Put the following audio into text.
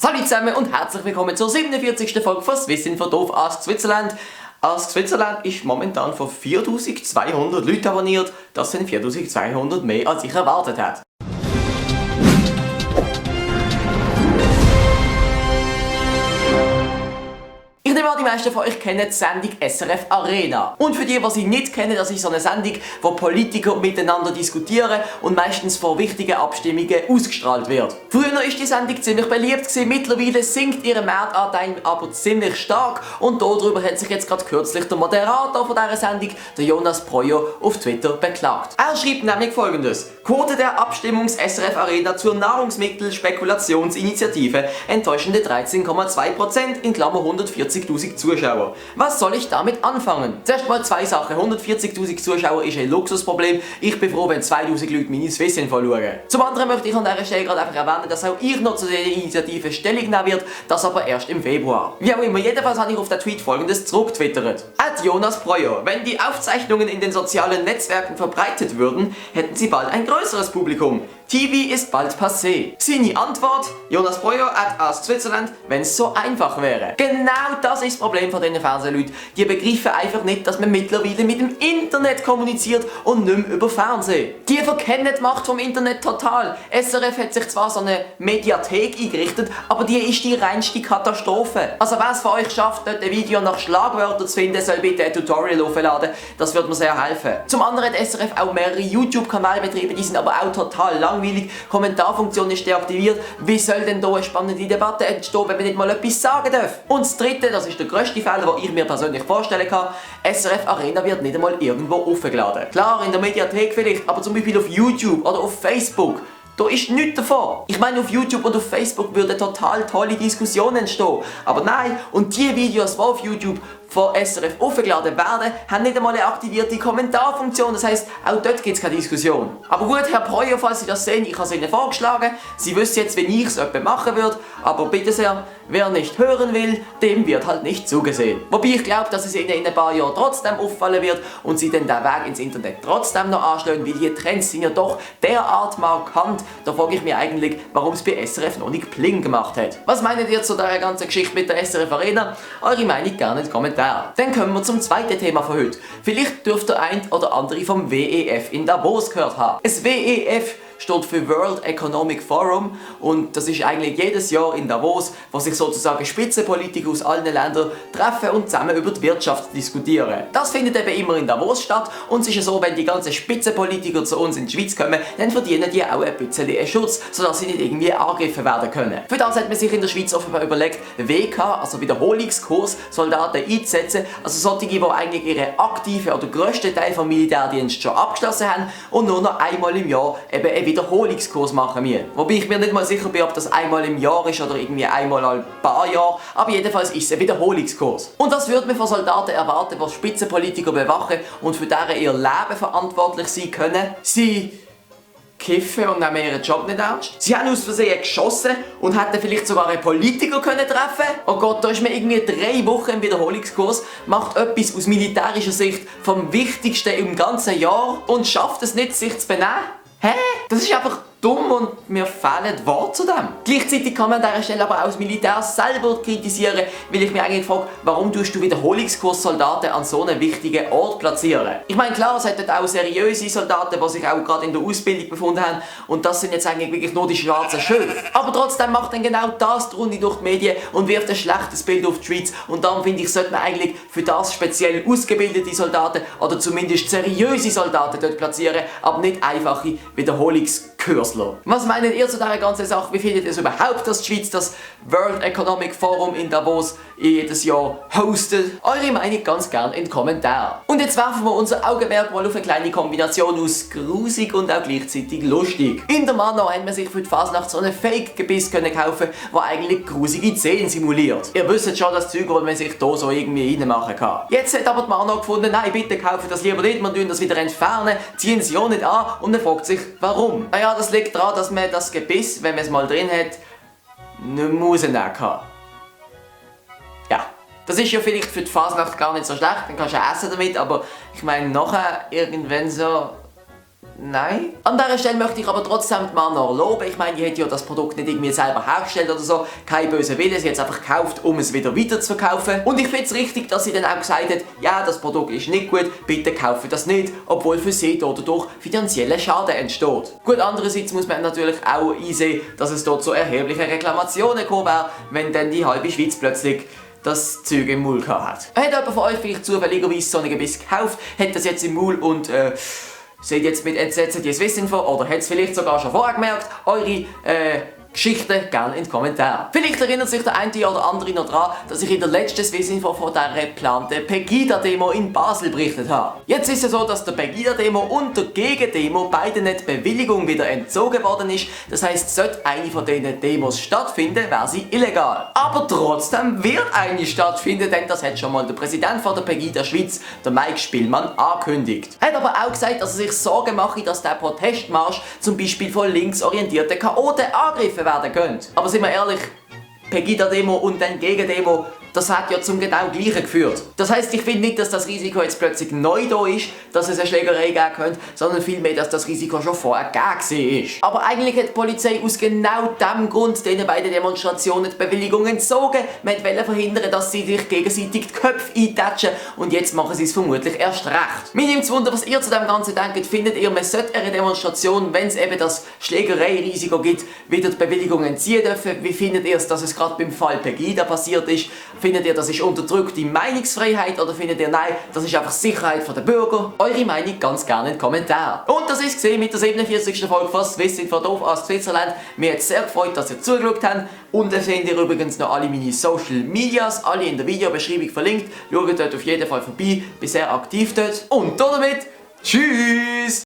Salut zusammen und herzlich willkommen zur 47. Folge von Swissinfo doof Ask Switzerland. Ask Switzerland ist momentan von 4200 Leuten abonniert. Das sind 4200 mehr als ich erwartet hätte. Ich nehme an, die meisten von euch kennen die Sendung SRF Arena. Und für die sie nicht kennen, das ist so eine Sendung, wo Politiker miteinander diskutieren und meistens vor wichtigen Abstimmungen ausgestrahlt wird. Früher war die Sendung ziemlich beliebt, mittlerweile sinkt ihr Marktanteil aber ziemlich stark und darüber hat sich jetzt gerade kürzlich der Moderator von dieser Sendung, der Jonas Projo, auf Twitter beklagt. Er schreibt nämlich Folgendes: Quote der Abstimmungs-SRF Arena zur Nahrungsmittelspekulationsinitiative enttäuschende 13,2% in Klammer 140.000 Zuschauer. Was soll ich damit anfangen? Zuerst mal zwei Sachen. 140.000 Zuschauer ist ein Luxusproblem. Ich bin froh, wenn 2.000 Leute meine Swissinfo schauen. Zum anderen möchte ich an dieser Stelle gerade einfach erwähnen, dass auch ich noch zu dieser Initiative Stellung nehmen wird, das aber erst im Februar. Wie auch immer, jedenfalls habe ich auf den Tweet Folgendes zurücktwittert. Jonas Projo: Wenn die Aufzeichnungen in den sozialen Netzwerken verbreitet würden, hätten sie bald ein größeres Publikum. TV ist bald passé. Seine Antwort: Jonas Projo @Ask Switzerland, wenn es so einfach wäre. Genau das ist das Problem von diesen Fernsehleuten. Die begreifen einfach nicht, dass man mittlerweile mit dem Internet kommuniziert und nicht mehr über Fernsehen. Die verkennen die Macht vom Internet total. SRF hat sich zwar so eine Mediathek eingerichtet, aber die ist die reinste Katastrophe. Also wer es von euch schafft, dort ein Video nach Schlagwörtern zu finden, soll bitte ein Tutorial aufladen. Das wird mir sehr helfen. Zum anderen hat SRF auch mehrere YouTube-Kanäle betrieben, die sind aber auch total langweilig. Kommentarfunktion ist deaktiviert. Wie soll denn da eine spannende Debatte entstehen, wenn man nicht mal etwas sagen darf? Und das dritte, das ist der grösste Fehler, den ich mir persönlich vorstellen kann: SRF Arena wird nicht einmal irgendwo aufgeladen. Klar, in der Mediathek vielleicht, aber zum Beispiel auf YouTube oder auf Facebook. Da ist nichts davon. Ich meine, auf YouTube und auf Facebook würden total tolle Diskussionen entstehen. Aber nein, und die Videos, die auf YouTube von SRF aufgeladen werden, haben nicht einmal eine aktivierte Kommentarfunktion. Das heisst, auch dort gibt es keine Diskussion. Aber gut, Herr Projo, falls Sie das sehen, ich habe es Ihnen vorgeschlagen. Sie wissen jetzt, wie ich es etwa machen würde. Aber bitte sehr, wer nicht hören will, dem wird halt nicht zugesehen. Wobei ich glaube, dass es Ihnen in ein paar Jahren trotzdem auffallen wird und Sie dann den Weg ins Internet trotzdem noch anschlagen, weil die Trends sind ja doch derart markant. Da frage ich mich eigentlich, warum es bei SRF noch nicht Pling gemacht hat. Was meint ihr zu dieser ganzen Geschichte mit der SRF Arena? Eure Meinung gerne in den Kommentaren. Dann kommen wir zum zweiten Thema von heute. Vielleicht dürft der ein oder andere vom WEF in Davos gehört haben. Das WEF steht für World Economic Forum und das ist eigentlich jedes Jahr in Davos, wo sich sozusagen Spitzenpolitiker aus allen Ländern treffen und zusammen über die Wirtschaft diskutieren. Das findet eben immer in Davos statt und es ist ja so, wenn die ganzen Spitzenpolitiker zu uns in die Schweiz kommen, dann verdienen die auch ein bisschen einen Schutz, sodass sie nicht irgendwie angegriffen werden können. Für das hat man sich in der Schweiz offenbar überlegt, WK, also Wiederholungskurs, Soldaten einzusetzen, also solche, die eigentlich ihren aktiven oder grössten Teil vom Militärdienst schon abgeschlossen haben und nur noch einmal im Jahr eben einen Wiederholungskurs machen müssen. Wobei ich mir nicht mal sicher bin, ob das einmal im Jahr ist oder irgendwie einmal alle paar Jahre, aber jedenfalls ist es ein Wiederholungskurs. Und das würde man von Soldaten erwarten, die Spitzenpolitiker bewachen und für deren ihr Leben verantwortlich sein können. Sie kiffen und nehmen ihren Job nicht ernst. Sie haben aus Versehen geschossen und hätten vielleicht sogar einen Politiker treffen können. Oh Gott, da ist man irgendwie 3 Wochen im Wiederholungskurs, macht etwas aus militärischer Sicht vom Wichtigsten im ganzen Jahr und schafft es nicht, sich zu benehmen. Hä? Das ist einfach dumm und mir fehlen die Worte zu dem. Gleichzeitig kann man an dieser Stelle aber auch das Militär selber kritisieren, weil ich mich eigentlich frage, warum tust du Wiederholungskurssoldaten an so einem wichtigen Ort platzieren? Ich meine, klar, es hat dort auch seriöse Soldaten, die sich auch gerade in der Ausbildung befunden haben und das sind jetzt eigentlich wirklich nur die schwarzen Schöpfe. Aber trotzdem macht dann genau das die Runde durch die Medien und wirft ein schlechtes Bild auf die Schweiz und darum finde ich, sollte man eigentlich für das speziell ausgebildete Soldaten oder zumindest seriöse Soldaten dort platzieren, aber nicht einfache Wiederholungskürzler. Was meint ihr zu dieser ganzen Sache? Wie findet ihr es überhaupt, dass die Schweiz das World Economic Forum in Davos jedes Jahr hostet? Eure Meinung ganz gerne in den Kommentaren. Und jetzt werfen wir unser Augenmerk mal auf eine kleine Kombination aus grusig und auch gleichzeitig lustig. In der Mano haben wir sich für die Fasnacht so einen Fake-Gebiss kaufen, der eigentlich grusige Zähne simuliert. Ihr wisst schon das Zeug, was man sich hier so irgendwie reinmachen kann. Jetzt hat aber die Mano gefunden, nein, bitte kaufen das lieber nicht, wir tun das wieder entfernen, ziehen es ja nicht an und man fragt sich, warum? Naja, das liegt daran, dass man das Gebiss, wenn man es mal drin hat, nicht mehr rausnehmen kann. Ja, das ist ja vielleicht für die Fasnacht gar nicht so schlecht, dann kannst du essen damit, aber ich meine nachher irgendwann so Nein. An dieser Stelle möchte ich aber trotzdem die Manor loben. Ich meine, die hat ja das Produkt nicht irgendwie selber hergestellt oder so. Kein böser Wille, sie hat es einfach gekauft, um es wieder weiter zu verkaufen. Und ich finde es richtig, dass sie dann auch gesagt hat, ja, das Produkt ist nicht gut, bitte kaufe das nicht, obwohl für sie dadurch finanzieller Schaden entsteht. Gut, andererseits muss man natürlich auch einsehen, dass es dort zu erheblichen Reklamationen gekommen wäre, wenn dann die halbe Schweiz plötzlich das Zeug im Maul hat. Hat jemand von euch vielleicht zufälligerweise so einen Gebiss gekauft, hat das jetzt im Maul und seht jetzt mit Entsetzen die Swissinfo oder hat es vielleicht sogar schon vorher gemerkt, eure Geschichten gerne in die Kommentare. Vielleicht erinnert sich der eine oder andere noch daran, dass ich in der letzten Swissinfo von der geplanten Pegida-Demo in Basel berichtet habe. Jetzt ist es so, dass der Pegida-Demo und der Gegendemo beide nicht die Bewilligung wieder entzogen worden ist. Das heisst, sollte eine von diesen Demos stattfinden, wäre sie illegal. Aber trotzdem wird eine stattfinden, denn das hat schon mal der Präsident von der Pegida Schweiz, der Mike Spielmann, angekündigt. Er hat aber auch gesagt, dass er sich Sorgen mache, dass der Protestmarsch zum Beispiel von linksorientierten Chaoten angegriffen werden könnte. Aber sind wir ehrlich, Pegida-Demo und dann Gegendemo, das hat ja zum genau Gleichen geführt. Das heisst, ich finde nicht, dass das Risiko jetzt plötzlich neu da ist, dass es eine Schlägerei geben könnte, sondern vielmehr, dass das Risiko schon vorher gegeben ist. Aber eigentlich hat die Polizei aus genau dem Grund diesen beiden Demonstrationen die Bewilligung entzogen. Man wollte verhindern, dass sie sich gegenseitig die Köpfe eintatschen und jetzt machen sie es vermutlich erst recht. Mir nimmt es Wunder, was ihr zu dem Ganzen denkt. Findet ihr, man sollte eine Demonstration, wenn es eben das Schlägerei-Risiko gibt, wieder die Bewilligung entziehen dürfen? Wie findet ihr es, dass es gerade beim Fall Pegida passiert ist? Findet ihr, das ist unterdrückte Meinungsfreiheit oder findet ihr, nein, das ist einfach Sicherheit der Bürger? Eure Meinung ganz gerne in den Kommentaren. Und das ist es mit der 47. Folge von Swissinfo doof aus Switzerland. Mir hat es sehr gefreut, dass ihr zugeschaut habt. Und da seht ihr übrigens noch alle meine Social Medias, alle in der Videobeschreibung verlinkt. Schaut dort auf jeden Fall vorbei, bin sehr aktiv dort. Und damit, tschüss!